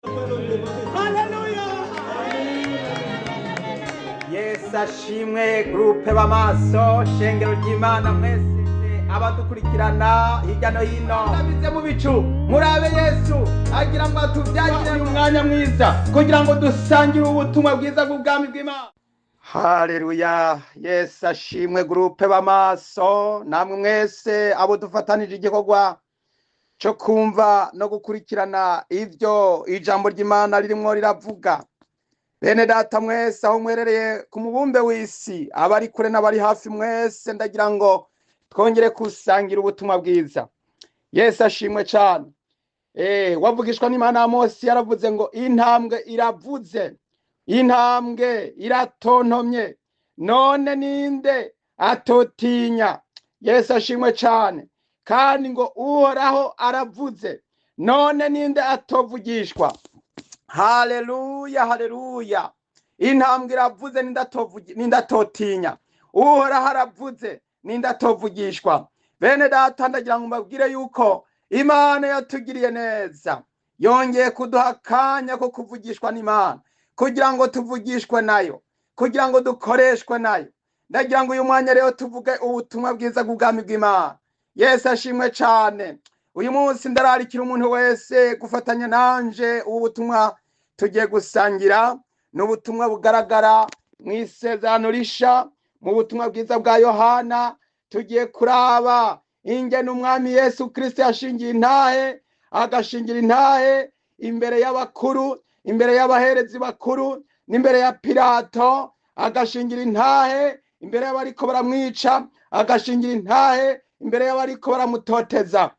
Haleluya. Yesu ashimwe. Groupe b'amaso, shengero ry'Imana mwese abadukurikirana hirya no hino, ndabize mu bicu murabe Yesu agira ngo atubyagire uyu mwanya mwiza kugira ngo dusangire ubutumwa bwiza bw'ubwami bw'Imana. Haleluya, Yesu ashimwe. Groupe b'amaso, namwe mwese abo dufatanije igikorwa cyo kumva no gukurikirana ivyo ijambo ry'Imana ririmwo riravuga, bene data mwese aho mwerereye ku mubumbe w'isi, abari kure n'abari hafi, mwese ndagira ngo twongere kusangira ubutumwa bwiza. Yesu ashimwe cyane. Wavugishwa n'Imana Amosi yaravuze ngo intambwe iravuze, intambwe iratontomye, none ninde atotinya? Yesu ashimwe cyane. Kandi ngo Uhoraho aravuze, none ninde atovugishwa? Haleluya, haleluya. Intambwe iravuze, ninde atotinya? Uhoraho aravuze, ninde atovugishwa? Bene data, ndagira ngo mbabwire yuko Imana yatugiriye neza, yongeye kuduha akanya ko kuvugishwa n'Imana, kugira ngo tuvugishwe nayo, kugira ngo dukoreshwe nayo. Ndagira ngo uyu mwanya rero tuvuge ubutumwa bwiza bw'ubwami bw'Imana. Yesu ashimwe cyane. Uyu munsi ndararikira umuntu wese gufatanya nanje ubu butumwa tugiye gusangira. Ni ubutumwa bugaragara mu Isezerano Risha, mu butumwa bwiza bwa Yohana. Tugiye kuraba ingene Umwami Yesu Kristo yashingiye intahe, agashingira intahe imbere y'abakuru, imbere y'abaherezi bakuru n'imbere ya Pilato, agashingira intahe imbere y'abariko baramwica, agashingira intahe imbere y'abariko baramutoteza.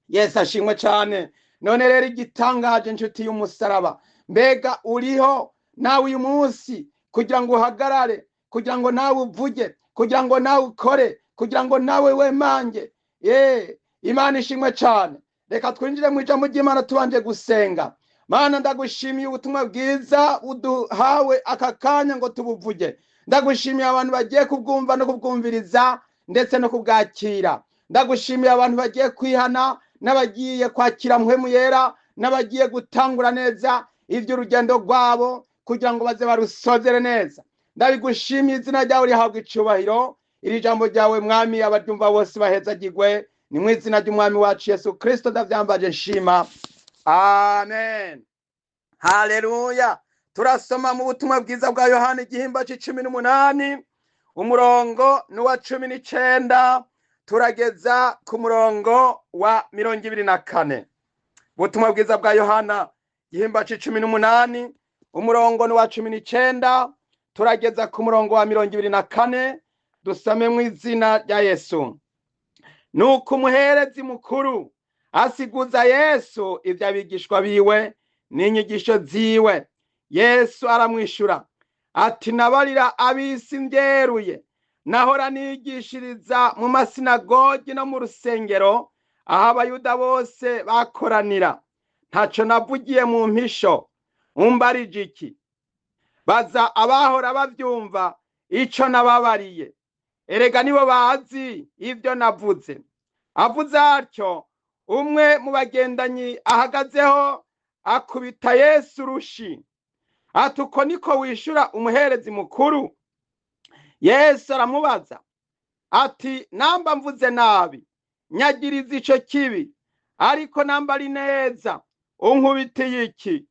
Yesu ashimwe cyane. None rero igitangaje, inshuti y'umusaraba, mbega uriho nawe uyu munsi kugira ngo uhagarare, kugira ngo nawe uvuge, kugira ngo nawe ukore, kugira ngo nawe wemange? Ye, Imana ishimwe cyane. Reka twinjire mu ijambo ry'Imana tubanje gusenga. Mana, ndagushimiye ubutumwa bwiza uduhawe aka kanya ngo tubuvuge. Ndagushimiye abantu bagiye kubwumva no kubwumviriza ndetse no kubwakira. Ndagushimiye abantu bagiye kwihana n'abagiye kwakira Mpwemu Yera n'abagiye gutangura neza iby'urugendo rwabo kugira ngo baze barusozere neza. Ndabigushimiye, izina ryawe rihabwa icubahiro. Iri jambo ryawe, Mwami, abaryumva bose bahezagirwe. Ni mu izina ry'Umwami wacu Yesu Kristo ndavyambaje nshima, amen. Haleluya. Turasoma mu butumwa bwiza bwa Yohana, igihimba c'18, umurongo n'uwa 19, turageza ku murongo wa 24. Ubutumwa bwiza bwa Yohana, igihimba c'18, umurongo n'uwa 19, turageza ku murongo wa 24. Dusome mu izina rya Yesu. Nuko umuherezi mukuru asiguza Yesu ivy'abigishwa biwe n'inyigisho ziwe. Yesu aramwishura ati: "Nabarira ab'isi mbyeruye, nahora nigishiriza mu masinagogi no mu rusengero aho Abayuda bose bakoranira. Ntaco navugiye mu mpisho. Umbarije iki? Baza abahora bavyumva ico nababariye. Erega nibo bazi ivyo navuze." Avuze atyo, umwe mu bagendanyi ahagazeho akubita Yesu urushi, ati: "Uko niko wishura umuherezi mukuru?" Yesu aramubaza ati: "Namba mvuze nabi, nyagiriza ico kibi, ariko namba ari neza, unkubitiye iki?"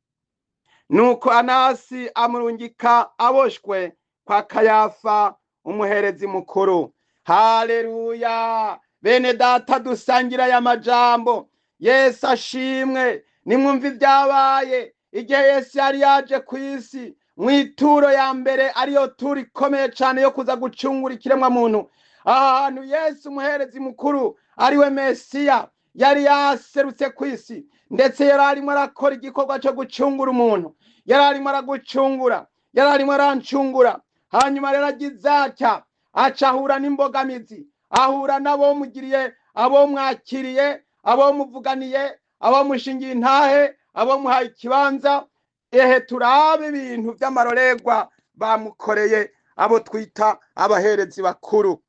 Nuko Anasi amurungika aboshwe kwa Kayafa umuherezi mukuru. Haleluya. Bene data, dusangira aya majambo. Yesu ashimwe. Nimwumva ibyabaye igihe Yesu yari yaje ku isi mu ituro ya mbere, ariyo turo ikomeye cyane yo kuza gucungura ikiremwa muntu. Aha hantu Yesu umuherezi mukuru, ariwe Mesiya, yari yaserutse ku isi, ndetse yari arimo arakora igikorwa cyo gucungura umuntu. Yari arimo aragucungura, yari arimo arancungura. Hanyuma rero agize atya, aca ahura n'imbogamizi, ahura n'abomugiriye, abo mwakiriye, abo muvuganiye, abo mushingiye intahe, abo muhaye ikibanza. Ehe, turabe ibintu by'amarorerwa bamukoreye, abo twita abaherezi bakuru.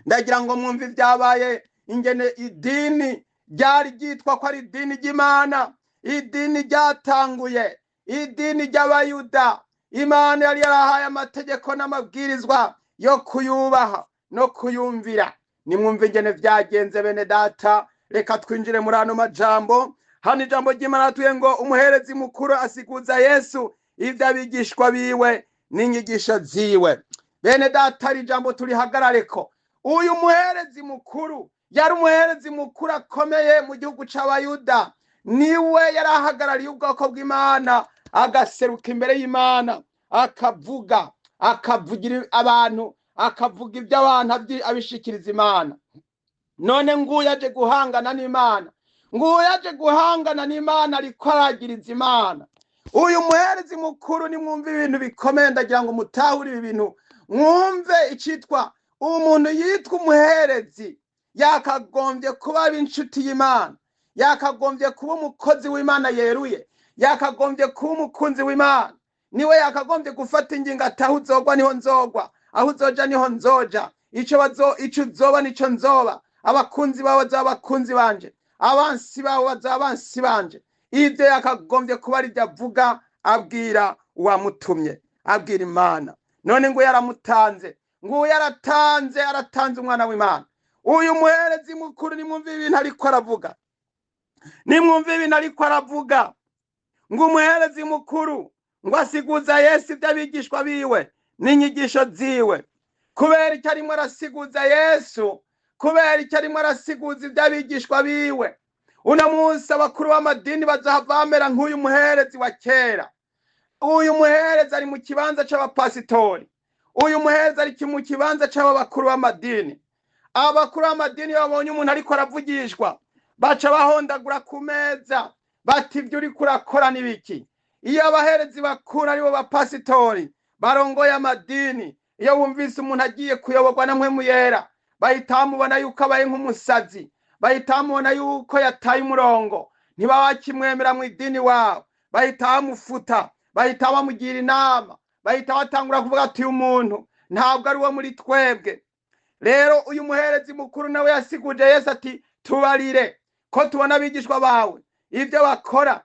Ndagira ngo mwumve ibyabaye, ingene idini ryari ryitwa ko ari idini ry'Imana. Idini ryatanguye, idini ry'Abayuda, Imana yari yarahaye amategeko n'amabwirizwa yo kuyubaha no kuyumvira. Nimwumve ingene vyagenze bene data. Reka twinjire muri ano majambo. Hano ijambo ry'Imana ratuye ngo umuherezi mukuru asiguza Yesu ivyo abigishwa biwe n'inyigisho ziwe. Bene data, iri jambo turihagarareko. Uyu muherezi mukuru yari umuherezi mukuru akomeye mu gihugu c'Abayuda. Niwe yari ahagarariye ubwoko bw'Imana, agaseruka imbere y'Imana, akavuga, akavugira abantu, akavuga ibyo abantu abishikiriza Imana. None nguyu aje guhangana n'Imana, nguyu aje guhangana n'Imana, ariko aragiriza Imana. Uyu muherezi mukuru, nimwumve ibintu bikomeye, ndagira ngo mutahure ibi bintu, mwumve icitwa umuntu yitwa umuherezi. Yakagombye kuba inshuti y'Imana, yakagombye kuba umukozi w'Imana yeruye, yakagombye kuba umukunzi w'Imana. Niwe yakagombye gufata ingingo ati aho uzogwa niho nzogwa, aho uzoja niho nzoja, ico uzoba nico nzoba, abakunzi bawe bazaba abakunzi banje, abansi bawe bazaba abansi banje. Ivyo yakagombye kuba ari ivyo avuga, abwira uwamutumye, abwira Imana. None ngo yaramutanze, ngo yaratanze, aratanze umwana w'Imana. Uyu muherezi mukuru, nimwumve ibintu ariko aravuga, nimwumve ibintu ariko aravuga. Ngo umuherezi mukuru ngo asiguza Yesu ibyo abigishwa biwe n'inyigisho ziwe. Kubera icyo arimo arasiguza Yesu, kubera icyo arimo arasiguza ibyo abigishwa biwe. Uno munsi abakuru b'amadini bazohava bamera nk'uyu muherezi wa kera. Uyu muherezi ari mu kibanza c'abapasitori, uyu muherezi ari mu kibanza c'aba bakuru b'amadini. Abakuru b'amadini babonye umuntu ariko aravugishwa, baca bahondagura ku meza bati ibyo uriko urakora ni biki? Iyo abaherezi bakuru aribo bapasitori barongoye amadini, iyo bumvise umuntu agiye kuyoborwa na Mpwemu Yera, bahita bamubona yuko abaye nk'umusazi, bahita bamubona yuko yataye umurongo, ntibaba bakimwemera mu idini wabo, bahita bamufuta, bahita bamugira inama, bahita batangura kuvuga ati uyu muntu ntabwo ari uwo muri twebwe. Rero uyu muherezi mukuru nawe yasiguje Yesu ati tubarire ko tubona abigishwa bawe ibyo bakora.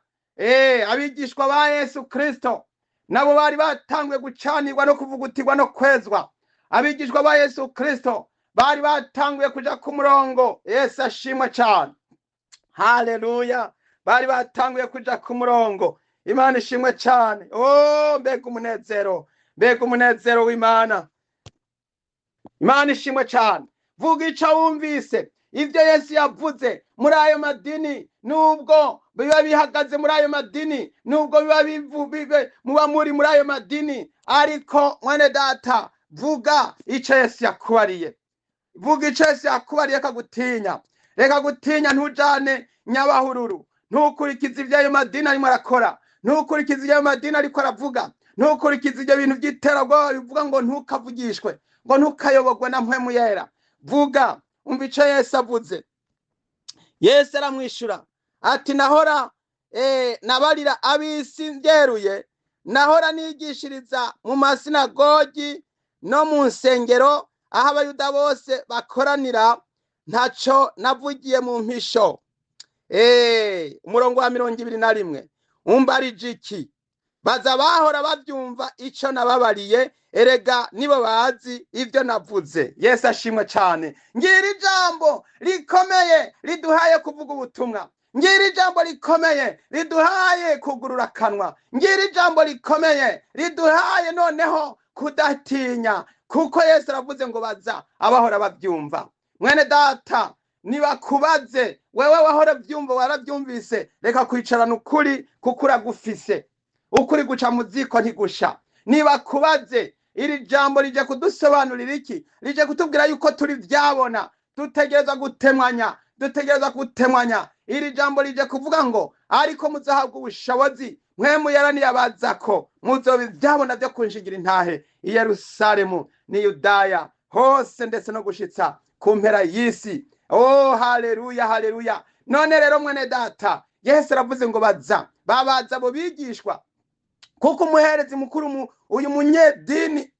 Abigishwa ba Yesu Kristo nabo bari batanguye gucanirwa no kuvugutirwa no kwezwa. Abigishwa ba Yesu Kristo bari batanguye kuja ku murongo. Yesu ashimwe cyane, haleluya. Bari batanguye kuja ku murongo. Imana ishimwe cyane. Oh, mbega umunezero, mbega umunezero w'Imana. Imana ishimwe cyane. Vuga ico wumvise, ivyo Yesu yavuze muri ayo madini, nubwo biba bihagaze muri ayo madini, nubwo biba muba muri muri ayo madini, ariko mwene data, vuga ico Yesu yakubariye. Vuga ico Yesu yakubariye. Reka gutinya, reka gutinya, ntujane nyabahururu, ntukurikize ivyo ayo madini arimo arakora, ntukurikize ivyo ayo madini ariko aravuga, ntukurikize ivyo bintu by'iterabwoba bivuga ngo ntukavugishwe, ngo ntukayoborwe na Mpwemu Yera. Vuga, umva ico Yesu avuze. Yesu aramwishura ati nahora nabarira ab'isi mbyeruye, nahora nigishiriza mu masinagogi no mu nsengero aho Abayuda bose bakoranira, ntaco navugiye mu mpisho. Umurongo wa 21, umbarije iki? Baza bahora bavyumva ico nababariye, erega nibo bazi ivyo navuze. Yesu ashimwe cyane. Ngira ijambo rikomeye riduhaye kuvuga ubutumwa, ngira ijambo rikomeye riduhaye kugurura akanwa, ngira ijambo rikomeye riduhaye noneho kudatinya, kuko Yesu aravuze ngo baza abahora bavyumva. Mwene data, nibakubaze wewe wahora vyumva, waravyumvise, reka kwicarana ukuri kuko uragufise. Ukuri guca mu ziko ntigusha. Nibakubaze, iri jambo rije kudusobanurira iki? Rije kutubwira yuko turi vyabona, dutegereza gutemwanya, dutegereza gutemwanya. Iri jambo rije kuvuga ngo ariko muzahabwa ubushobozi, mwe muyaraniye abazako, muzoba ivyabona vyo kunshingira intahe i Yerusalemu ni Yudaya hose, ndetse no gushitsa ku mpera y'isi. Oh, haleluya, haleluya. None rero mwene data, Yesu aravuze ngo baza, babaza abo bigishwa, kuko umuherezi mukuru uyu munyedini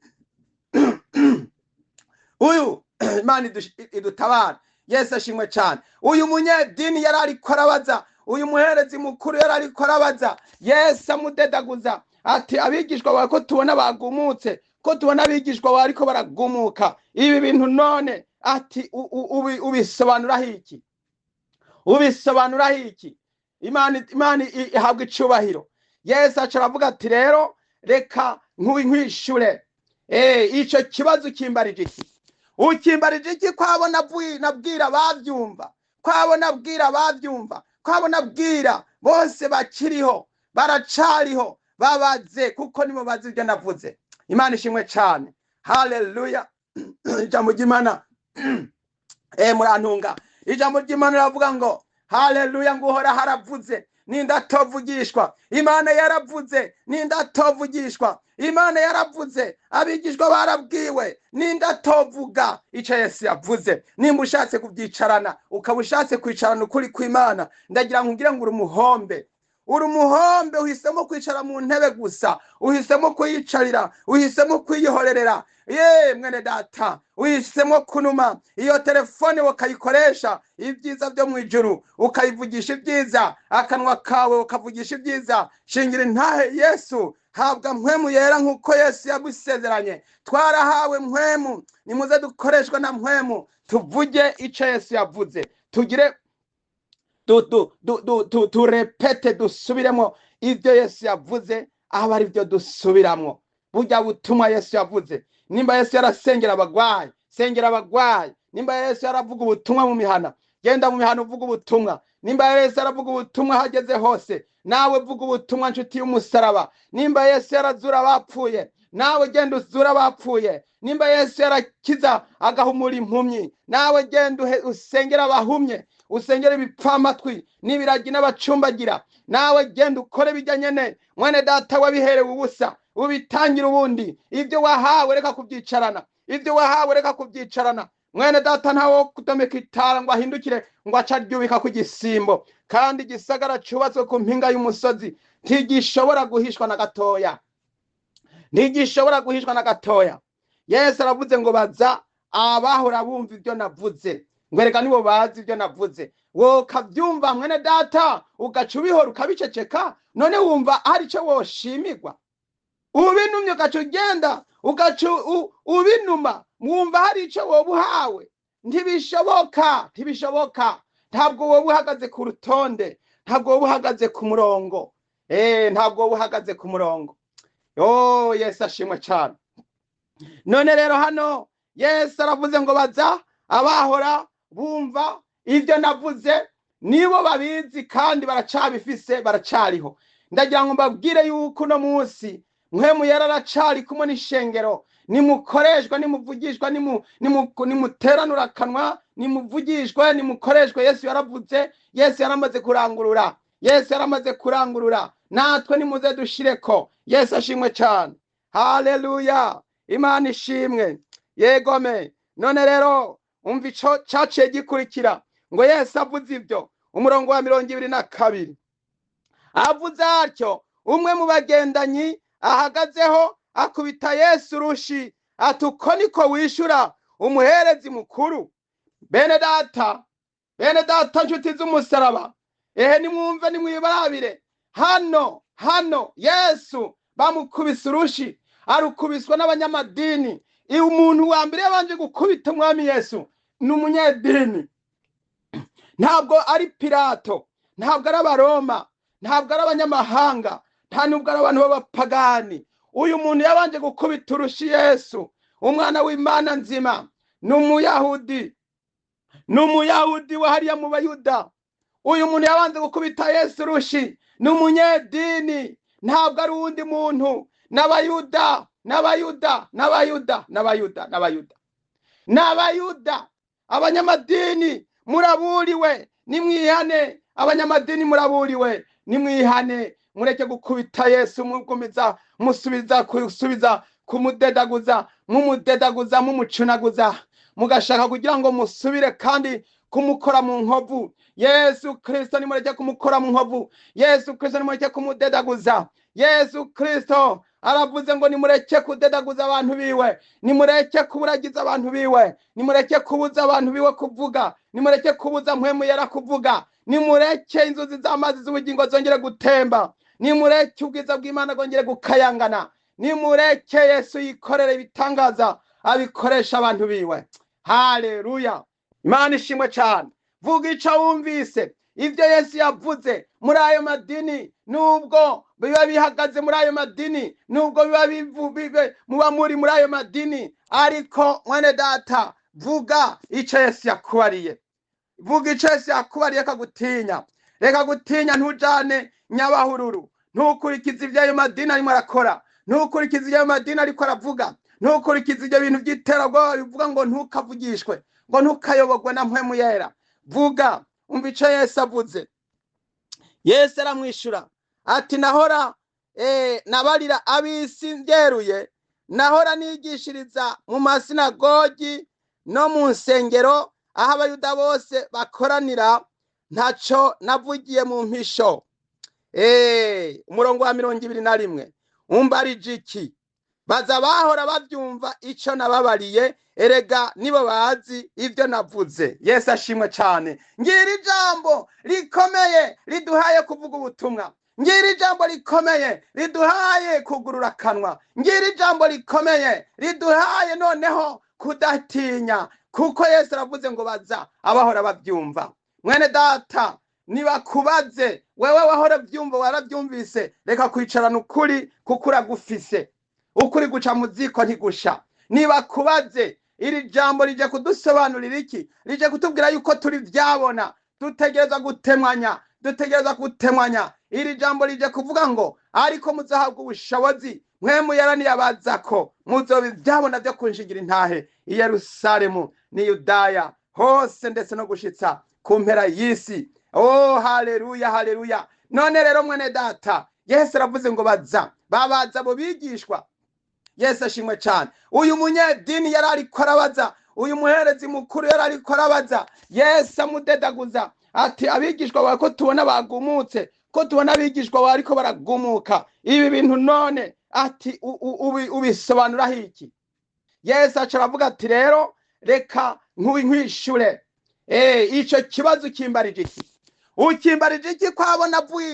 uyu, Imana idutabara, Yesu ashimwe cyane. Uyu munyedini yari ariko arabaza Uyu muherezi mukuru yari ariko arabaza Yesu amudedaguza ati abigishwa bawe ko tubona bagumutse, ko tubona abigishwa bawe ariko baragumuka, ibi bintu none ati ubisobanuraho iki? Ubisobanuraho iki? Imana ihabwa icubahiro. Yesu aca aravuga ati rero reka nkwishure. Ico kibazo ukimbarije iki? Ukimbarije iki? Ko abo nabwira bavyumva, ko abo nabwira bavyumva, ko abo nabwira bose bakiriho, baracariho, babaze kuko nibo bazi ibyo navuze. Imana ishimwe cyane. Haleluya. Ijambo ry'Imana murantunga. Ijambo ry'Imana riravuga ngo haleluya, ngo Uhoraho aravuze nindatovugishwa. Imana yaravuze nindatovugishwa. Imana yaravuze, abigishwa barabwiwe nindatovuga ico Yesu yavuze. Nimba ushatse kubyicarana, ukaba ushatse kwicarana ukuri kw'Imana, ndagira ngo ngire ngo uri umuhombe. Uri umuhombe, uhisemo kwicara mu ntebe gusa, uhisemo kuyicarira, uhisemo kwiyihorerera. Ye mwene data, uhisemo kunuma iyo telefone ukayikoresha ibyiza byo mu ijuru, ukayivugisha ibyiza, akanwa kawe ukavugisha ibyiza. Shingira intahe Yesu, habwa mpwemu yera nkuko Yesu yagusezeranye. Twarahawe mpwemu, nimuze dukoreshwa na mpwemu, tuvuge ico Yesu yavuze, tugire turepete, dusubiremo ibyo Yesu yavuze, aba ari byo dusubiramo. Burya butumwa Yesu yavuze. Nimba Yesu yarasengera abagwayi, sengera abagwayi. Nimba Yesu yaravuga ubutumwa mu mihana, genda mu mihana uvuga ubutumwa. Nimba Yesu yaravuga ubutumwa hageze hose, nawe vuga ubutumwa nshuti y'umusaraba. Nimba Yesu yarazura abapfuye, nawe genda uzura abapfuye. Nimba Yesu yarakiza agahumura impumyi, nawe genda usengera abahumye, usengera ibipfamatwi n'ibiragi n'abacumbagira, nawe genda ukore bijya nyene. Mwene data wabiherewe ubusa, ubitangira ubundi. Ibyo wahawe reka kubyicarana, ibyo wahawe reka kubyicarana. Mwene data ntawo kudomeka itara ngo ahindukire ngo aca aryubika ku gisimbo, kandi igisagara cubatswe ku mpinga y'umusozi ntigishobora guhishwa na gatoya, ntigishobora guhishwa na gatoya. Yesu aravuze ngo baza abahora bumva ibyo navuze, ngwereka nibo bazi ibyo navuze. Wowe ukabyumva mwene data, ugaca ubihora ukabiceceka, none wumva hari icyo woshimirwa? Ubinumye ugaca ugenda, ugaca ubinuma, mwumva hari icyo woba uhawe? Ntibishoboka, ntibishoboka. Ntabwo woba uhagaze ku rutonde, ntabwo woba uhagaze ku murongo. Ntabwo woba uhagaze ku murongo. Oh, Yesu ashimwe cyane. None rero hano Yesu aravuze ngo baza abahora bumva ibyo navuze, nibo babizi kandi baracabifise, baracariho. Ndagira ngo mbabwire yuko uno munsi mpwemu yararacari kumwe n'ishengero. Nimukoreshwa, nimuvugishwa, nimuteranura akanwa, nimuvugishwe, nimukoreshwe. Yesu yaravuze, Yesu yaramaze kurangurura, Yesu yaramaze kurangurura. Natwe nimuze dushireko. Yesu ashimwe cyane. Haleluya, Imana ishimwe. Yegome. None rero umva ico caciye gikurikira, ngo Yesu avuze ibyo, umurongo wa 22 avuze atyo, umwe mu bagendanyi ahagazeho akubita Yesu urushi ati uko niko wishura umuherezi mukuru? Bene data, bene data nshuti z'umusaraba, ehe nimwumve, nimwibarabire. Hano Yesu bamukubise urushi, arukubiswa n'abanyamadini. Umuntu wa mbere yabanje gukubita umwami Yesu ni umunyedini. Ntabwo ari Pilato, ntabwo ari Abaroma, ntabwo ari abanyamahanga, nta nubwo ari abantu b'abapagani. Uyu muntu yabanje gukubita urushi Yesu, umwana w'Imana nzima, ni umuyahudi, ni umuyahudi wa hariya mu Bayuda. Uyu muntu yabanje gukubita Yesu urushi ni umunyedini, ntabwo ari uwundi muntu. N'Abayuda, n'Abayuda, n'Abayuda, n'Abayuda, n'Abayuda, n'Abayuda. Abanyamadini muraburiwe, nimwihane. Abanyamadini muraburiwe, nimwihane. Mureke gukubita Yesu, mugumiza musubiza kusubiza kumudedaguza, mumudedaguza, mumucunaguza, mugashaka kugira ngo musubire kandi kumukora mu nkovu. Yesu Kristo nimureke kumukora mu nkovu. Yesu Kristo nimureke kumudedaguza. Yesu Kristo aravuze ngo nimureke kudedaguza abantu biwe, nimureke kuburagiza abantu biwe, nimureke kubuza abantu biwe kuvuga, nimureke kubuza mpwemu yera kuvuga, Nimureke inzuzi z'amazi z'ubugingo zongere gutemba. Nimureke ubwiza bw'Imana bwongere gukayangana. Nimureke Yesu yikorere ibitangaza, abikoresha abantu biwe. Haleluya, Imana ishimwe cyane. Vuga ico wumvise, ibyo Yesu yavuze muri ayo madini, nubwo biba bihagaze muri ayo madini, nubwo biba muba muri ayo madini, ariko mwene data, vuga ico Yesu yakubariye. Vuga ico Yesu yakubariye. Reka gutinya, reka gutinya, ntujane nyabahururu, ntukurikize ibyo ayo madini arimo arakora, ntukurikize ibyo ayo madini ariko aravuga, ntukurikize ibyo bintu by'iterabwoba bivuga ngo ntukavugishwe, ngo ntukayobogwe na Mpwemu Yera. Vuga, umva ico Yesu avuze. Yesu aramwishura ati: "Nahora nabarira ab'isi mbyeruye, nahora nigishiriza mu masinagogi no mu nsengero aho Abayuda bose bakoranira, ntaco navugiye mu mpisho." Umurongo wa 21: "Umbarije iki? Baza bahora bavyumva ico nababariye, erega nibo bazi ibyo navuze." Yesu ashimwe cyane. Ngira ijambo rikomeye riduhaye kuvuga ubutumwa, ngira ijambo rikomeye riduhaye kugurura akanwa, ngira ijambo rikomeye riduhaye noneho kudatinya, kuko Yesu aravuze ngo baza abahora babyumva. Mwene data, nibakubaze wewe wahora byumva, warabyumvise. Reka kwicarana ukuri, kuko uragufise. Ukuri guca mu ziko ntigusha. Nibakubaze. Iri jambo rije kudusobanurira iki? Rije kutubwira yuko turi byabona, dutegereza gutemwanya, dutegereza gutemwanya. Iri jambo rije kuvuga ngo ariko muzahabwa ubushobozi Mpwemu Yera niyabaza ko, muzoba ibyabona byo kunshingira intahe i Yerusalemu ni Yudaya hose, ndetse no gushitsa ku mpera y'isi. Oh, haleluya, haleluya! None rero mwene data, Yesu aravuze ngo baza, babaza abo bigishwa. Yesu ashimwe cyane. Uyu munyedini yari ariko arabaza, uyu muherezi mukuru yari ariko arabaza Yesu, amudedaguza ati: "Abigishwa bawe ko tubona bagumutse, ko tubona abigishwa bawe ariko baragumuka, ibi bintu none ati ubisobanuraho iki?" Yesu aca aravuga ati: "Rero reka nkwishure ico kibazo. Ukimbarije iki? Ukimbarije iki? Kwabo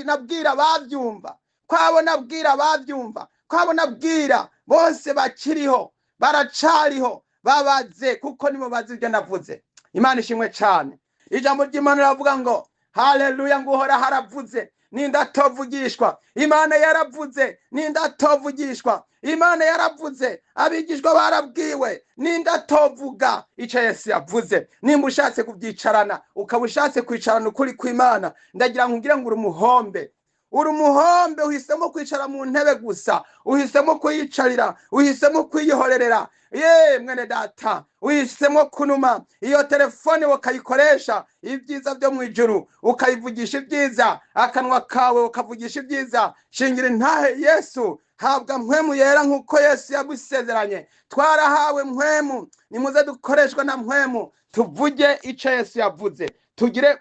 nabwira bavyumva, kwabo nabwira bavyumva, kwabo nabwira bose bakiriho, baracariho, babaze, kuko nibo bazi ibyo navuze." Imana ishimwe cyane. Ijambo ry'Imana riravuga ngo haleluya, ngo Uhoraho aravuze, ninde atovugishwa? Imana yaravuze, ninde atovugishwa? Imana yaravuze, abigishwa barabwiwe, ninde atovuga icyo Yesu yavuze? Nimba ushatse kubyicarana, ukaba ushatse kwicarana ukuri kw'Imana, ndagira ngo ungire ngo uri umuhombe, uri umuhombe. Uhisemo kwicara mu ntebe gusa, uhisemo kuyicarira, uhisemo kwiyihorerera. Ye mwene data, uhisemo kunuma iyo telefone, ukayikoresha ibyiza byo mu ijuru, ukayivugisha ibyiza, akanwa kawe ukavugisha ibyiza. Shingira intahe Yesu, habwa Mpwemu Yera nk'uko Yesu yagusezeranye. Twarahawe Mpwemu, nimuze dukoreshwa na Mpwemu, tuvuge icyo Yesu yavuze, tugire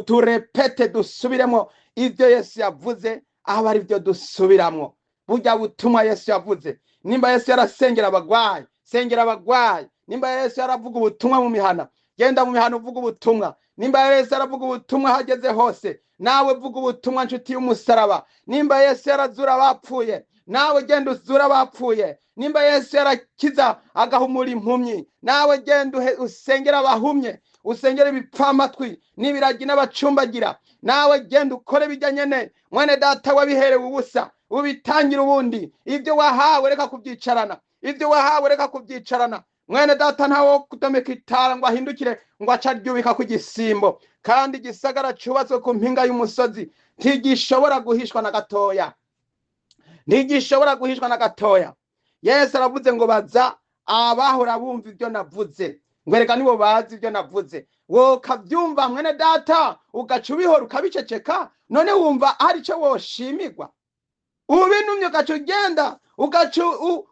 turepete, dusubiremo ibyo Yesu yavuze, aba ari byo dusubiramo, burya butumwa Yesu yavuze. Nimba Yesu yarasengera abagwayi, sengera abagwayi. Nimba Yesu yaravuga ubutumwa mu mihana, genda mu mihana uvuga ubutumwa. Nimba Yesu yaravuga ubutumwa hageze hose, nawe vuga ubutumwa, nshuti y'umusaraba. Nimba Yesu yarazura abapfuye, nawe genda uzura abapfuye. Nimba Yesu yarakiza agahumura impumyi, nawe genda usengera abahumye, usengera ibipfamatwi n'ibiragi n'abacumbagira. Nawe genda ukore bijya nyene. Mwene data, wabiherewe ubusa, ubitangira ubundi. Ibyo wahawe reka kubyicarana, ibyo wahawe reka kubyicarana. Mwene data, ntawo kudomeka itara ngo ahindukire ngo aca aryubika ku gisimbo. Kandi igisagara cyubatswe ku mpinga y'umusozi ntigishobora guhishwa na gatoya, ntigishobora guhishwa na gatoya. Yesu aravuze ngo baza abahora bumva ibyo navuze, ngo erega nibo bazi ibyo navuze. Wokabyumva mwene data, ugaca ubihora, ukabiceceka, none wumva hari icyo woshimirwa? Ubinumye, ugaca ugenda, ugaca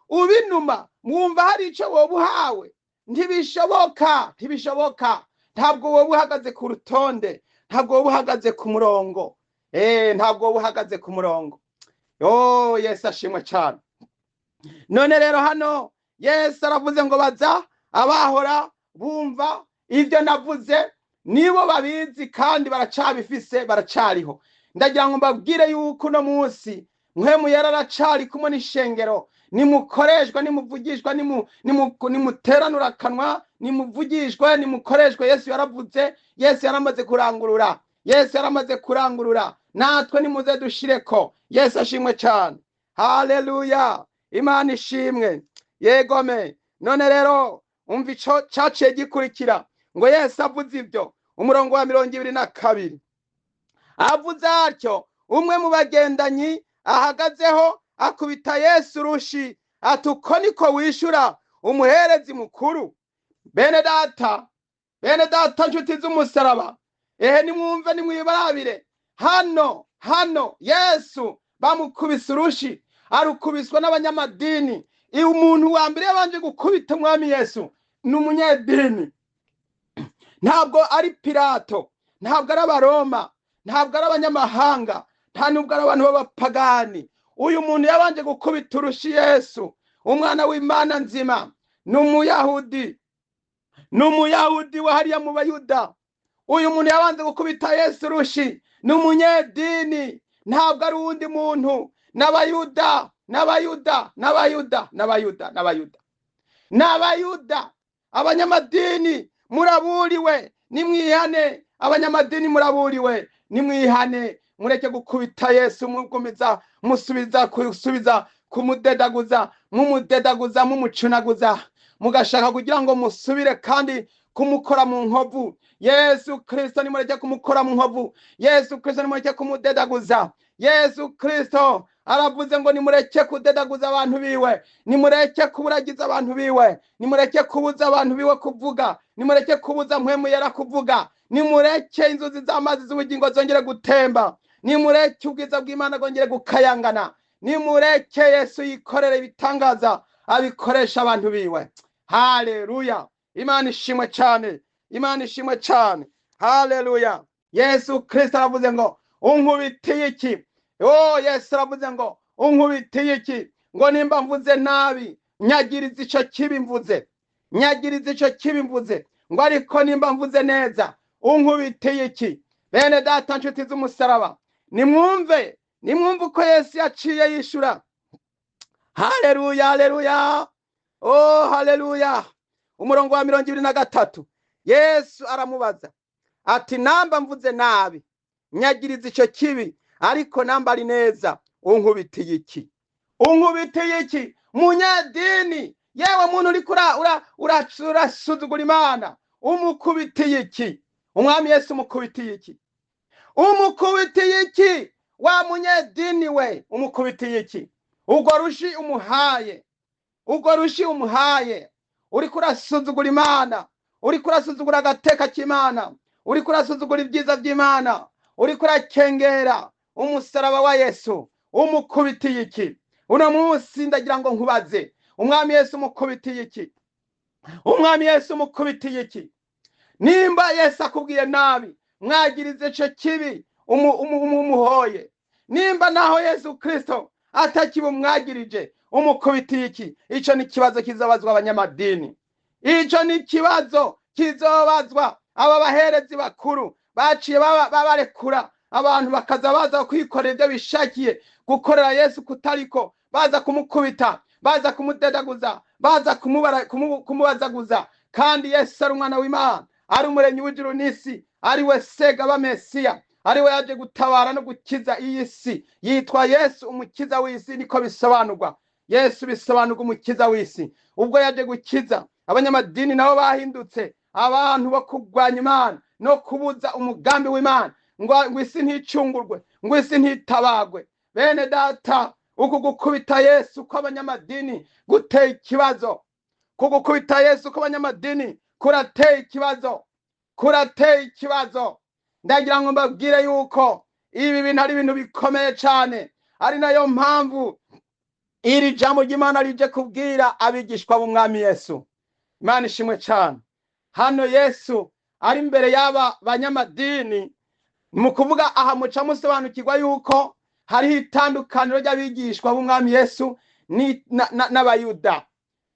ubinuma, wumva hari icyo woba uhawe? Ntibishoboka, ntibishoboka. Ntabwo woba uhagaze ku rutonde, ntabwo woba uhagaze ku murongo, ntabwo woba uhagaze ku murongo. Oh, Yesu ashimwe cyane. None rero hano Yesu aravuze ngo baza abahora bumva ibyo navuze. Nibo babizi kandi baracabifise, baracariho. Ndagira ngo mbabwire yuko uno munsi Mpwemu Yera aracari kumwe n'ishengero. Nimukoreshwa, nimuvugishwa, nimuteranura akanwa, nimuvugishwe, nimukoreshwe. Yesu yaravuze, Yesu yaramaze kurangurura, Yesu yaramaze kurangurura, natwe nimuze dushireko. Yesu ashimwe cyane, haleluya, Imana ishimwe. Yegome. None rero umva ico caciye gikurikira, ngo Yesu avuze ibyo, umurongo wa 22, avuze atyo, umwe mu bagendanyi ahagazeho akubita Yesu urushi, ati uko niko wishura umuherezi mukuru? Bene data, bene data, nshuti z'umusaraba, ehe nimwumve, nimwibarabire hano. Hano Yesu bamukubise urushi, arukubiswa n'abanyamadini. Umuntu wa mbere yabanje gukubita umwami Yesu ni umunyedini, ntabwo ari Pilato, ntabwo ari Abaroma, ntabwo ari abanyamahanga, nta nubwo ari abantu b'abapagani. Uyu muntu yabanje gukubita urushi Yesu umwana w'Imana nzima ni umuyahudi, ni umuyahudi wa hariya mu Bayuda. Uyu muntu yabanje gukubita Yesu urushi ni umunyedini, ntabwo ari uwundi muntu. N'Abayuda, n'Abayuda, n'Abayuda, n'Abayuda, n'Abayuda, n'Abayuda. Abanyamadini muraburiwe, nimwihane. Abanyamadini muraburiwe, nimwihane, mureke gukubita Yesu, mugumiza musubiza kusubiza kumudedaguza, mumudedaguza, mumucunaguza, mugashaka kugira ngo musubire kandi kumukora mu nkovu. Yesu Kristo nimureke kumukora mu nkovu. Yesu Kristo nimureke kumudedaguza. Yesu Kristo aravuze ngo nimureke kudedaguza abantu biwe, nimureke kuburagiza abantu biwe, nimureke kubuza abantu biwe kuvuga, nimureke kubuza Mpwemu Yera kuvuga, nimureke inzuzi z'amazi z'ubugingo zongere gutemba, nimureke ubwiza bw'Imana bwongere gukayangana, nimureke Yesu yikorere ibitangaza abikoresha abantu biwe. Haleluya, Imana ishimwe cyane, Imana ishimwe cyane, haleluya. Yesu Kristo aravuze ngo unkubitiye iki? Oh, Yesu aravuze ngo unkubitiye iki? Ngo nimba mvuze nabi, nyagiriza ico kibi mvuze, nyagiriza ico kibi mvuze, ngo ariko nimba mvuze neza, unkubitiye iki? Bene data, nshuti z'umusaraba, nimwumve, nimwumve uko Yesu yaciye yishura. Haleluya, haleluya, oh haleluya. Umurongo wa 23, Yesu aramubaza ati namba mvuze nabi, nyagiriza ico kibi, ariko namba ari neza, unkubitiye iki? Unkubitiye iki? Munyedini, yewe muntu uriko urasuzugura Imana, umukubitiye iki? Umwami Yesu umukubitiye iki? Umukubitiye iki? Wa munyedini we, umukubitiye iki? Urwo rushi umuhaye, urwo rushi umuhaye, uriko urasuzugura Imana, uriko urasuzugura agateka k'Imana, uriko urasuzugura ibyiza by'Imana, uriko urakengera umusaraba wa Yesu, umukubitiye iki? Uno munsi ndagira ngo nkubaze, umwami Yesu umukubitiye iki? Umwami Yesu umukubitiye iki? Nimba Yesu akubwiye nabi, mwagirize ico kibi umuhoye. Nimba naho Yesu Kristo atakibumwagirije, umukubitiye iki? Ico ni ikibazo kizobazwa abanyamadini, ico ni ikibazo kizobazwa aba baherezi bakuru baciye babarekura abantu bakaza baza kwikorera ibyo bishakiye, gukorera Yesu kutariko, baza kumukubita, baza kumudedaguza, baza kumubazaguza. Kandi Yesu ari umwana w'Imana, ari umuremyi w'ijuru n'isi, ari we sega ba Mesiya, ari we yaje gutabara no gukiza iyi si. Yitwa Yesu umukiza w'isi, niko bisobanurwa. Yesu bisobanurwa umukiza w'isi. Ubwo yaje gukiza, abanyamadini nabo bahindutse abantu bo kurwanya Imana no kubuza umugambi w'Imana, ngo isi nticungurwe, ngo isi ntitabagwe. Bene data, uku gukubita Yesu kw'abanyamadini guteye ikibazo. Kugukubita Yesu kw'abanyamadini kurateye ikibazo, kurateye ikibazo. Ndagira ngo mbabwire yuko ibi bintu ari ibintu bikomeye cyane, ari nayo mpamvu iri jambo ry'Imana rije kubwira abigishwa b'umwami Yesu. Imana ishimwe cyane. Hano Yesu ari imbere y'aba banyamadini, mu kuvuga aha muca musobanukirwa yuko hariho itandukaniro ry'abigishwa b'umwami Yesu n'Abayuda.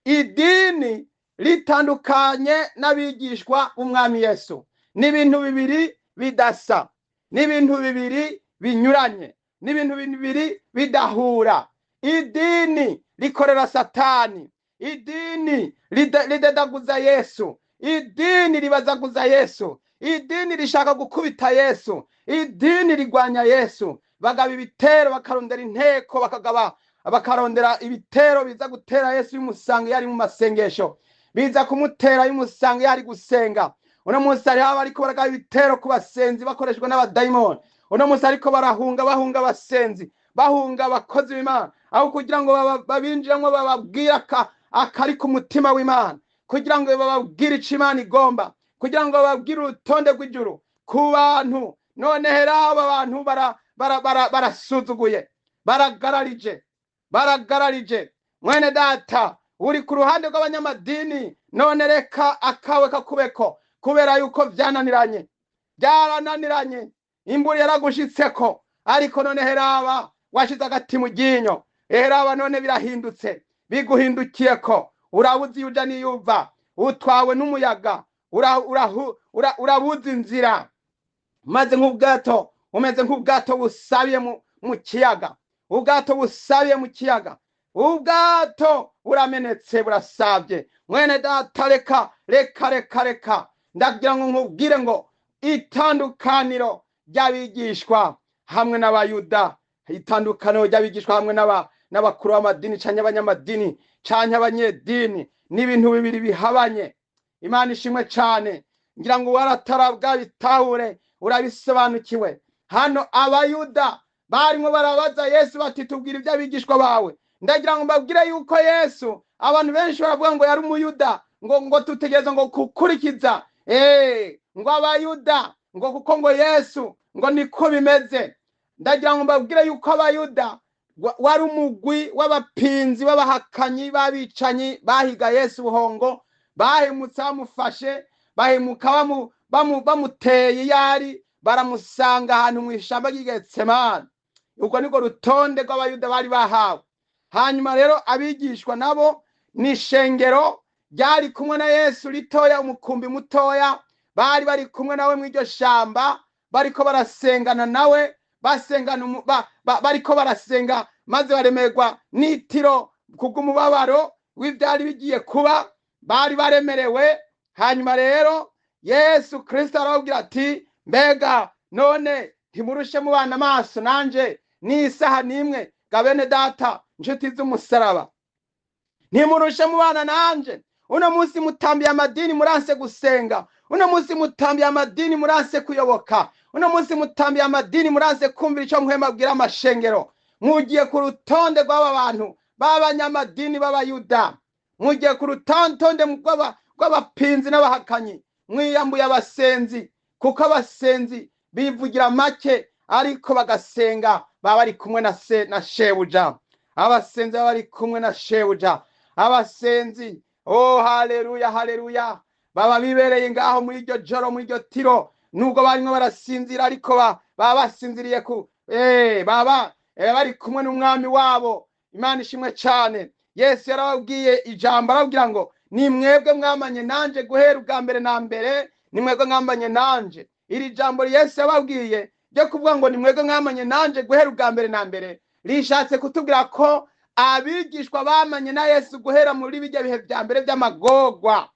Idini ritandukanye n'abigishwa b'umwami Yesu. Ni ibintu bibiri bidasa, ni ibintu bibiri binyuranye, ni ibintu bibiri bidahura. Idini rikorera Satani, idini ridedaguza Yesu, idini ribazaguza Yesu, idini rishaka gukubita Yesu, idini rigwanya Yesu. Bagaba ibitero, bakarondera inteko, bakagaba bakarondera ibitero biza gutera Yesu bimusanga iyo ari mu masengesho, biza kumutera bimusanga iyo ari gusenga. Uno munsi hariho abariko baragaba ibitero ku basenzi bakoreshwa n'abadayimoni. Uno munsi ariko barahunga, bahunga abasenzi, bahunga abakozi b'Imana, aho kugira ngo babinjiremwo bababwire akari ku mutima w'Imana, kugira ngo bababwire ico Imana igomba, kugira ngo bababwire urutonde rw'ijuru ku bantu. None rero aba bantu barasuzuguye, baragararije, baragararije. Mwene data uri ku ruhande rw'abanyamadini, none reka akawe kakubeko, kubera yuko vyananiranye, byarananiranye, imburi yaragushitseko, ariko none heraba washize agati mu ryinyo, heraba none birahindutse, biguhindukiyeko, urabuze iyo uja n'iyo uva, utwawe n'umuyaga, urabuze inzira, maze nk'ubwato, umeze nk'ubwato busabiye mu kiyaga, ubwato busabiye mu kiyaga, ubwato buramenetse, burasabye. Mwene data, reka, reka, reka, reka ndagira ngo nkubwire ngo itandukaniro ry'abigishwa hamwe n'abayuda, itandukaniro ry'abigishwa hamwe n'abakuru b'amadini canke abanyamadini canke abanyedini, ni ibintu bibiri bihabanye. Imana ishimwe cane. Ngira ngo waratarabwa bitahure, urabisobanukiwe. Hano abayuda barimo barabaza Yesu bati tubwire iby'abigishwa bawe. Ndagira ngo mbabwire yuko Yesu, abantu benshi baravuga ngo yari umuyuda, ngo tutegereze ngo gukurikiza, ngo abayuda, ngo kuko ngo Yesu ngo niko bimeze. Ndagira ngo mbabwire yuko abayuda wari umugwi w'abapinzi, b'abahakanyi, b'abicanyi, bahiga Yesu buhongo, bahemutse bamufashe, bahemuka bamuteye yari, baramusanga ahantu mu ishamba ry'i Getsemani. Ubwo niko rutonde rw'abayuda bari bahawe. Hanyuma rero abigishwa nabo ni ishengero ryari kumwe na Yesu ritoya, umukumbi mutoya, bari bari kumwe nawe mu iryo shamba, bariko barasengana nawe, basengana bariko barasenga, maze baremerwa n'itiro kubw'umubabaro w'ivyari bigiye kuba, bari baremerewe. Hanyuma rero Yesu Kristo arababwira ati mbega none ntimurushe mubana amaso nanje n'isaha nimwe, ga bene data nshuti z'umusaraba, ntimurushe mubana nanje. Uno munsi mutambiye amadini muranse gusenga, uno munsi mutambiye amadini muranse kuyoboka, uno munsi mutambiye amadini muranse kumvira ico Mpwemu abwira amashengero. Mugiye ku rutonde rw'aba bantu b'abanyamadini b'abayuda, mugiye ku rutonde rw'abapinzi n'abahakanyi, mwiyambuye abasenzi, kuko abasenzi bivugira make ariko bagasenga, baba bari kumwe na se na shebuja. Abasenzi baba bari kumwe na shebuja. Abasenzi, oh haleluya, haleluya, baba bibereye ngaho muri iryo joro, muri iryo tiro, nubwo barimo barasinzira, ariko baba basinziriye ku, baba bari kumwe n'umwami wabo. Imana ishimwe cyane. Yesu yarababwiye ijambo, arababwira ngo ni mwebwe mwamanye nanje guhera ubwa mbere na mbere, ni mwebwe mwamanye nanje. Iri jambo Yesu yababwiye ryo kuvuga ngo ni mwebwe mwamanye nanje guhera ubwa mbere na mbere, rishatse kutubwira ko abigishwa bamanye na Yesu guhera muri bijya bihe bya mbere by'amagorwa.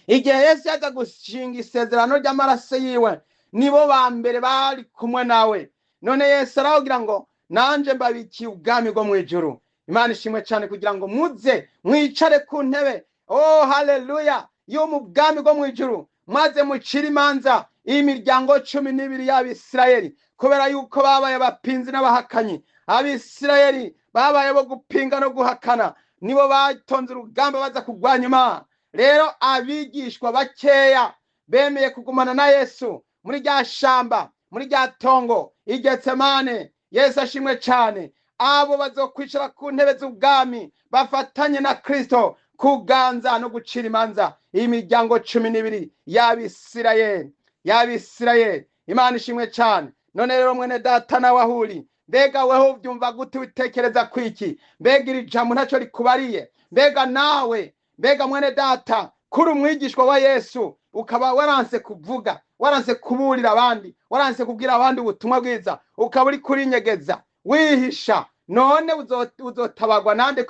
Igihe Yesu yaza gushinga isezerano ry'amaraso yiwe, nibo ba mbere bari kumwe nawe. None Yesu arababwira ngo nanje mbabikiye ubwami bwo mu ijuru. Imana ishimwe cyane, kugira ngo muze mwicare ku ntebe, oh haleluya, yo mu bwami bwo mu ijuru, maze mucire imanza imiryango 12 y'Abisirayeli, kubera yuko babaye abapinzi n'abahakanyi. Abisirayeli babaye bo gupinga no guhakana, nibo batonze urugamba baza kurwanya Imana. Rero abigishwa bakeya bemeye kugumana na Yesu muri rya shamba, muri rya tongo i Getsemane. Yesu ashimwe cyane. Abo bazokwicara ku ntebe z'ubwami bafatanye na Kristo kuganza no gucira imanza imiryango 12 y'Abisirayeli, y'Abisirayeli. Imana ishimwe cyane. None rero mwene data nawe ahuri, mbega weho ubyumva gute? Witekereza kwiki? Mbega iri jambo ntacyo rikubariye? Mbega nawe, mbega mwene data, kuri umwigishwa wa Yesu, ukaba waranse kuvuga, waranse kuburira abandi, waranse kubwira abandi ubutumwa bwiza, ukaba uri kurinyegeza wihisha, none uzotabagwa nande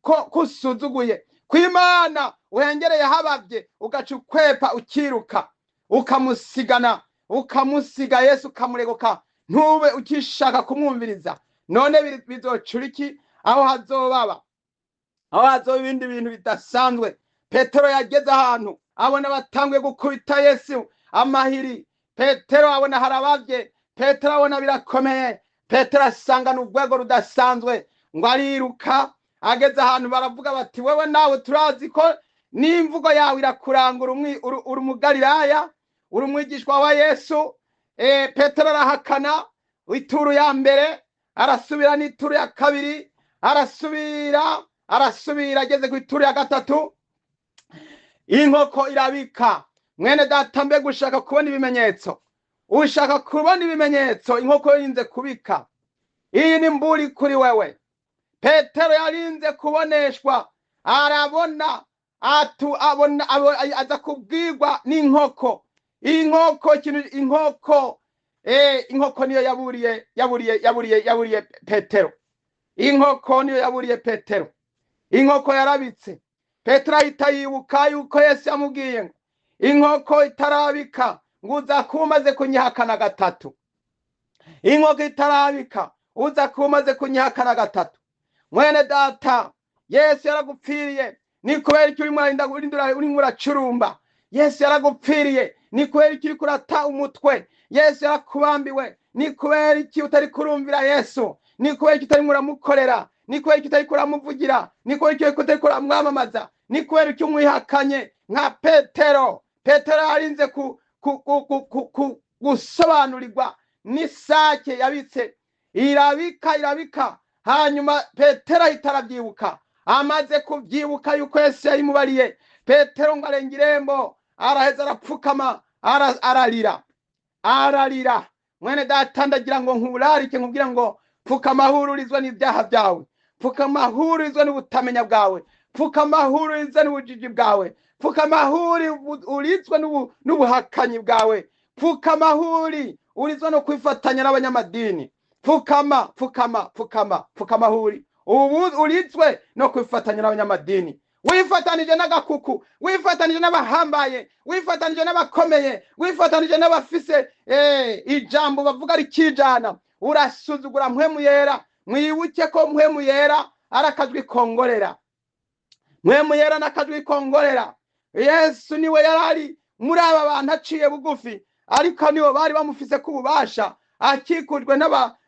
ko kusuzuguye kw'Imana uhengereye habavye, ugaca ukwepa ukiruka, ukamusigana, ukamusiga Yesu, ukamureguka, ntube ukishaka kumwumviriza. None bizocura iki? Aho hazobaba, aho hazoba ibindi bintu bidasanzwe. Petero yageze ahantu abona batanguye gukubita Yesu amahiri. Petero abona harabavye, Petero abona birakomeye, Petero asangana urwego rudasanzwe, ngo ariruka. Ageze ahantu baravuga bati wewe nawe turazi ko n'imvugo yawe irakuranga, uri umugalilaya, uri umwigishwa wa Yesu. Petero arahakana ituru ya mbere, arasubira n'ituru ya kabiri, arasubira, arasubira, ageze ku ituru ya gatatu inkoko irabika. Mwene data, mbega ushaka kubona ibimenyetso? Ushaka kubona ibimenyetso? Inkoko yirinze kubika. Iyi ni mburi kuri wewe. Petero yarinze kuboneshwa, arabona, atu abona, aza kubwirwa n'inkoko. Inkoko, ikintu, inkoko, inkoko niyo yaburiye, yaburiye, yaburiye, yaburiye Petero. Inkoko niyo yaburiye Petero. Inkoko yarabitse. Petero ahita yibuka yuko Yesu yamubwiye ngo inkoko itarabika ngo uza kuba umaze kunyihakana gatatu. Inkoko itarabika uza kuba umaze kunyihakana gatatu. Mwene data, Yesu yaragupfiriye, ni kubera iki urimo urarinda, urimo uracurumba? Yesu yaragupfiriye, ni kubera iki uriko urata umutwe? Yesu yarakubambiwe, ni kubera iki utari kurumvira Yesu? Ni kubera iki utarimo uramukorera? Ni kubera iki utariko uramuvugira? Ni kubera iki utariko uramwamamaza? Ni kubera iki umwihakanye nka Petero? Petero yarinze gusobanurirwa n'isake yabitse, irabika, irabika. Hanyuma Petero ahita arabyibuka. Amaze kubyibuka yuko Yesu yayimubariye, Petero ngo arenga irembo, araheza arapfukama, ararira, ararira. Mwene data, ndagira ngo nkurarike, nkubwira ngo pfukama hururizwe n'ibyaha byawe, pfukama hururizwe n'ubutamenya bwawe, pfukama hururizwe n'ubujiji bwawe, pfukama hururizwe n'ubuhakanyi bwawe, pfukama huri urizwe no kwifatanya n'abanyamadini. Pfukama, pfukama, pfukama, pfukama huri ubu urizwe no kwifatanya n'abanyamadini. Wifatanije n'agakuku, wifatanije n'abahambaye, wifatanije n'abakomeye, wifatanije n'abafise ijambo bavuga rikijana. Urasuzugura Mpwemu Yera. Mwibuke ko Mpwemu Yera ari akajwi kongorera. Mpwemu Yera n'akajwi kongorera. Yesu niwe yarari muri aba bantu aciye bugufi, ariko nibo bari bamufise ku bubasha, akikujwe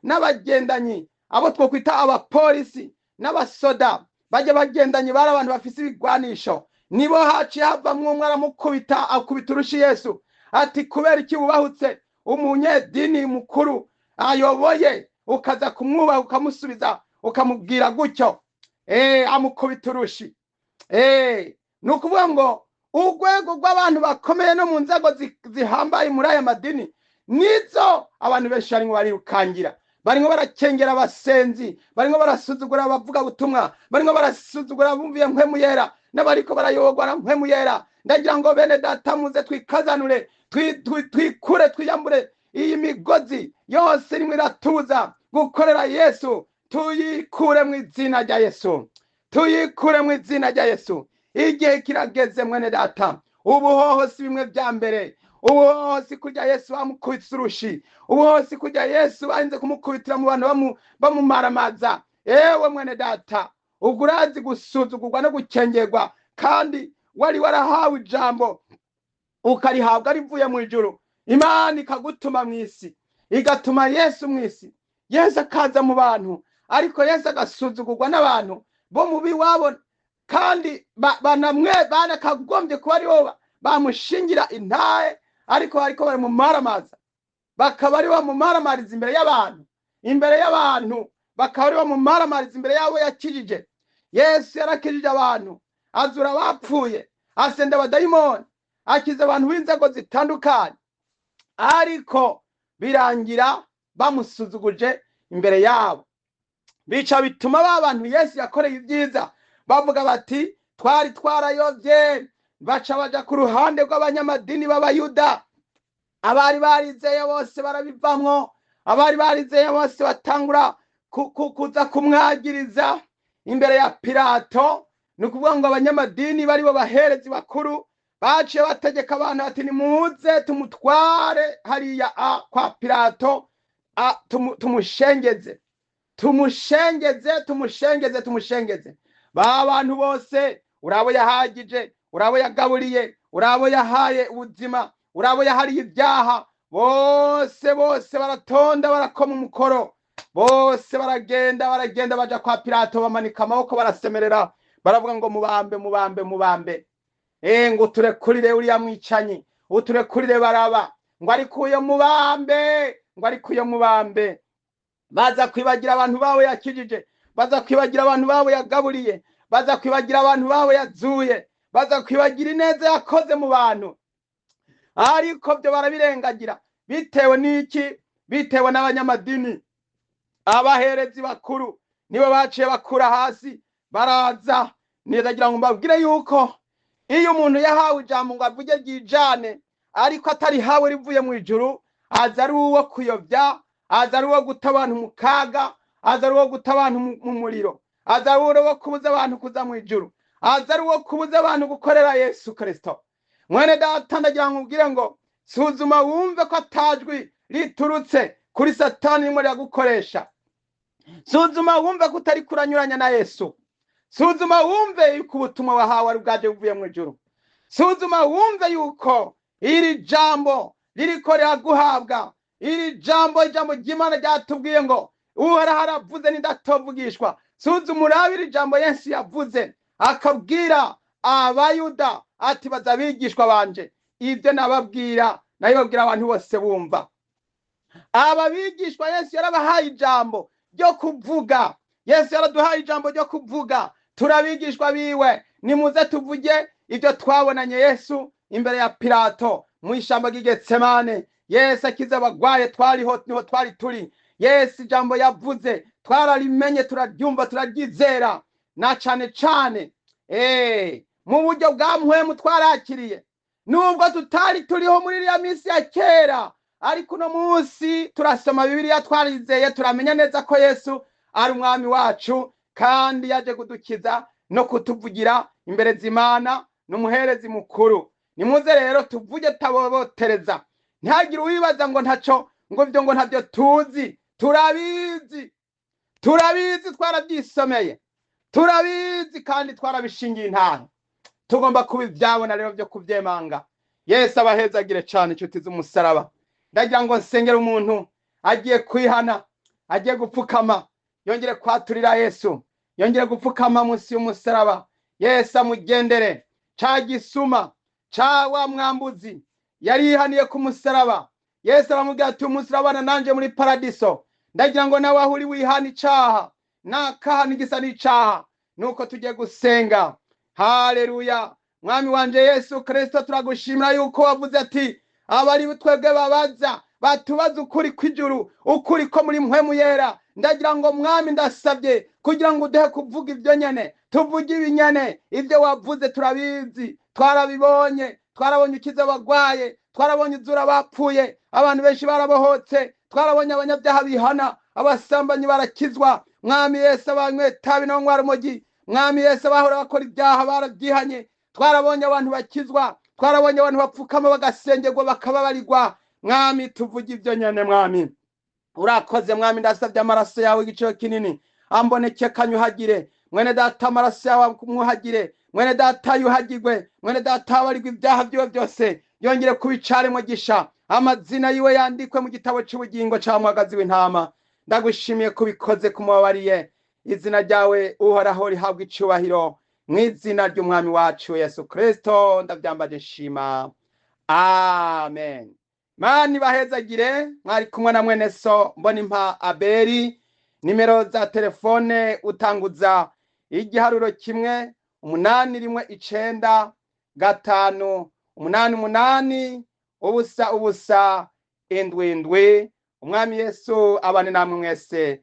n'abagendanyi, abo twokwita abapolisi n'abasoda bajya bagendanye, bari abantu bafise ibigwanisho. Nibo haciye havamwo umwe aramukubita, akubita urushi Yesu ati kubera iki wubahutse umunyedini mukuru ayoboye, ukaza kumwubaha ukamusubiza ukamubwira gutyo? Amukubita urushi. Ni ukuvuga ngo urwego rw'abantu bakomeye no mu nzego zihambaye muri aya madini nizo abantu benshi barimo barirukangira, barimo barakengera abasenzi, barimo barasuzugura abavuga butumwa, barimo barasuzugura abumviye Mpwemu Yera n'abariko barayobogwa na Mpwemu Yera. Ndagira ngo bene data muze twikazanure, twikure, twiyambure iyi migozi yose irimo iratuza gukorera Yesu. Tuyikure mu izina rya Yesu, tuyikure mu izina rya Yesu. Igihe kirageze mwene data. Ubuhoho si bimwe bya mbere. Ubuhoho si kurya Yesu bamukubise urushi. Ubuhoho si kurya Yesu barinze kumukubitira mu bantu bamumaramaza. Ewe mwene data, ubwo urazi gusuzugurwa no gukengerwa, kandi wari warahawe ijambo ukarihabwa rivuye mu ijuru, Imana ikagutuma mu isi, igatuma Yesu mu isi, Yesu akaza mu bantu, ariko Yesu agasuzugurwa n'abantu bo mu biwabo, kandi banamwe banakagombye kuba aribo bamushingira intahe, ariko bariko baramumaramaza, bakaba ari bamumaramariza imbere y'abantu, imbere y'abantu bakaba ari bamumaramariza imbere y'abo yakijije. Yesu yarakijije abantu, azura abapfuye, asenda abadayimoni, akiza abantu b'inzego zitandukanye, ariko birangira bamusuzuguje imbere yabo. Bica bituma ba bantu Yesu yakoreye ibyiza bavuga bati twari twarayobye, Baca baja ku ruhande rw'abanyamadini b'Abayuda. Abari barizeye bose barabivamwo, abari barizeye bose batangura kuza kumwagiriza imbere ya Pilato. Ni ukuvuga ngo abanyamadini bari bo baherezi bakuru baciye bategeka abantu bati nimuze tumutware hariya kwa Pilato, tumushengeze, tumushengeze, tumushengeze, tumushengeze. Ba bantu bose urabo yahagije, urabo yagaburiye, urabo yahaye ubuzima, urabo yahariye ibyaha, bose bose baratonda, barakoma umukoro, bose baragenda, baragenda baja kwa Pilato, bamanika amaboko, barasemerera, baravuga ngo mubambe, mubambe, mubambe. Ngo uturekurire uriya mwicanyi, uturekurire Baraba, ngo ariko uyo mubambe, ngo ariko uyo mubambe. Baza kwibagira abantu bawe yakijije, baza kwibagira abantu bawe yagaburiye, baza kwibagira abantu bawe yazuye, baza kwibagira ineza yakoze mu bantu. Ariko byo barabirengagira bitewe n'iki? Bitewe n'abanyamadini. Abaherezi bakuru nibo baciye bakura hasi baraza. Niragira ngo mbabwire yuko iyo umuntu yahawe ijambo ngo avuge ryijane, ariko atarihawe rivuye mu ijuru, aza ari uwo kuyobya, aza ari uwo guta abantu mu kaga, aza ari uwo guta abantu mu muriro, aza ari uwo kubuza abantu kuza mu ijuru, aza ari uwo kubuza abantu gukorera Yesu Kristo. Mwene data, ndagira ngo ubwire ngo suzuma wumve ko atajwi riturutse kuri Satani rimwe riragukoresha. Suzuma wumve ko utari kuranyuranya na Yesu. Suzuma wumve yuko ubutumwa wahawe ari bwaje buvuye mu ijuru. Suzuma wumve yuko iri jambo ririko riraguhabwa. Iri jambo, ijambo ry'Imana ryatubwiye ngo Uhoraho aravuze n'indatovugishwa. Suzuma urabe iri jambo Yesu yavuze, akabwira Abayuda ati baza abigishwa banje, ibyo nababwira nabibabwira abantu bose bumva. Aba bigishwa Yesu yarabahaye ijambo ryo kuvuga. Yesu yaraduhaye ijambo ryo kuvuga, turabigishwa biwe. Nimuze tuvuge ibyo twabonanye Yesu imbere ya Pilato mu ishyamba ry'i Getsemane. Yesu akiza abagwaye, twariho, niho twari turi. Yesu ijambo yavuze twararimenye, turaryumva, turaryizera, na cane cane mu buryo bwa mpwemu twarakiriye, nubwo tutari turiho muri iriya minsi ya kera. Ariko uno munsi turasoma Bibiliya, twarizeye, turamenya neza ko Yesu ari umwami wacu kandi yaje kudukiza no kutuvugira imbere z'Imana, n'umuherezi mukuru. Nimuze rero tuvuge tabobotereza, ntihagire uwibaza ngo ntaco, ngo ibyo ngo ntabyo tuzi. Turabizi, turabizi, twarabyisomeye, turabizi kandi twarabishingiye intahe. Tugomba kuba ibyabona rero byo kubyemanga. Yesu abahezagire cane, inshuti z'umusaraba. Ndagira ngo nsengere umuntu agiye kwihana, agiye gupfukama, yongere kwaturira Yesu, yongere gupfukama munsi y'umusaraba. Yesu amugendere. Ca gisuma ca wa mwambuzi yarihaniye ku musaraba, Yesu aramubwira ati umusarabana nanje muri paradiso. Ndagira ngo nawe aho uri wihana icaha nakaha n'igisa n'icaha. Nuko tugiye gusenga. Haleluya. Mwami wanje Yesu Kristo, turagushimira yuko wavuze ati abari twebwe babaza batubaza ukuri kw'ijuru, ukuri ko muri mpwemu yera. Ndagira ngo mwami, ndasabye kugira ngo uduhe kuvuga ibyo nyene, tuvuge ibinyene. Ibyo wavuze turabizi, twarabibonye, twarabonye ukiza abagwaye, twarabonye uzura abapfuye, abantu benshi barabohotse, twarabonye abanyabyaha bihana, abasambanyi barakizwa. Mwami Yesu, abanywe tabi n'abanywa urumogi, mwami Yesu, abahora bakora ibyaha barabyihanye. Twarabonye abantu bakizwa, twarabonye abantu bapfukama bagasengerwa bakababarirwa. Mwami, tuvuge ibyo nyene. Mwami, urakoze. Mwami, ndasabye amaraso yawe igiciro kinini amboneke, kanyuhagire mwene data, amaraso yawe mwuhagire mwene data, yuhagirwe mwene data, abarirwa ibyaha byiwe byose, yongere kubicaremwe gisha, amazina yiwe yandikwe mu gitabo cy'ubugingo ca mwagazi w'intama. Ndagushimiye kubikoze kumubabariye. Izina ryawe Uhoraho rihabwa icubahiro. Mu izina ry'umwami wacu Yesu Kristo ndabyambaje nshima, amen. Mani bahezagire. Mwari kumwe na mwene so Mbonimpa Aberi. Nimero za telefone utanguza igiharuro 1 8 1 9 5 8 8 0 0 7 7. Umwami Yesu abane namwe mwese.